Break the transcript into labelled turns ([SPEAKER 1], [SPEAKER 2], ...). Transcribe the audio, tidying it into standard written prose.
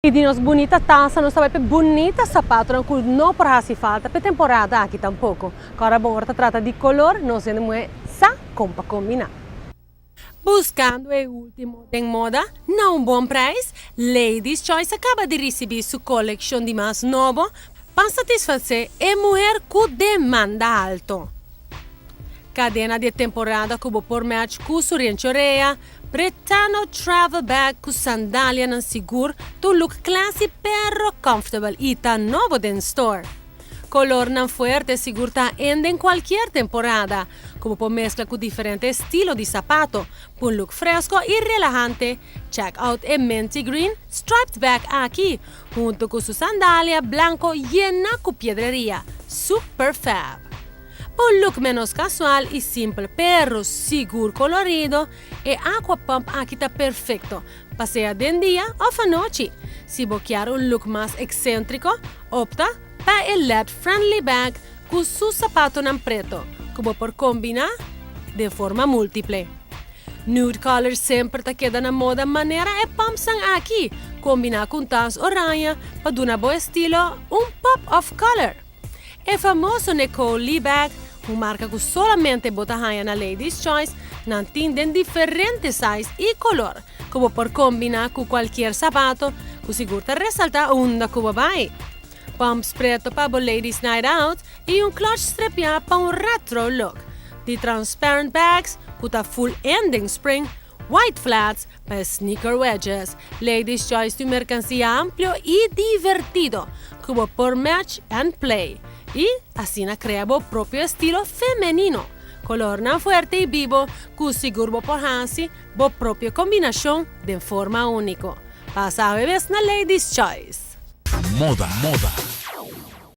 [SPEAKER 1] Y di nos bunita tas nos ta bay pa bunita zapatonan cu no por haci falta pa e temporada aki tampoco. Cora bon ora ta trata di color, nos hende muhe sa con pa combina. Buscando e ultimo den moda na un bon prijs, Ladies Choice a caba di ricibi su coleccion di mas nobo pa satisface e muher cu demanda alto. Cadena di e temporada cu bo por match cu su rienchorea, Bretano travel bag cu sandalianan sigur ta un look classy pero comfortable y ta nobo den store. Colornan fuerte sigur ta in den cualkier temporada, cu bo por mezcla cu diferente estilo di zapato pa un look fresco y relahante. Check out e minty green striped bag aki, hunto cu su sandalia blanco yena cu piedreria. Super fab! Pa un look menos casual y simpel pero sigur colorido, e aqua pump aki ta perfecto, pa sea den dia of anochi. Si bo kier un look mas excentrico, opta pa e LED friendly bag cu su zapatonan preto, cu bo por combina den forma multiple. Nude colors semper ta keda na moda manera e pumpsnan aki, combina cu un tas oranje pa duna bo estilo un pop of color. E famoso Nicole Lee bag, un marca cu solamente bo ta haya na Ladies Choice, nan tin den diferente size y color, cu bo por combina cu cualkier zapato, cu sigur ta resalta unda cu bo bay. Pumps preto pa bo ladies night out y un clutch strepia pa un retro look. Di transparent bags, cu ta full in den spring, white flats pa sneaker wedges. Ladies Choice tin mercancia amplio y divertido, cu bo por match and play. Y asina crea bo propio estilo femenino. Colornan fuerte y bibo, cu sigur bo por haci bo propio combinacion di forma unico. Pasa awe na Ladies Choice.
[SPEAKER 2] Moda, moda.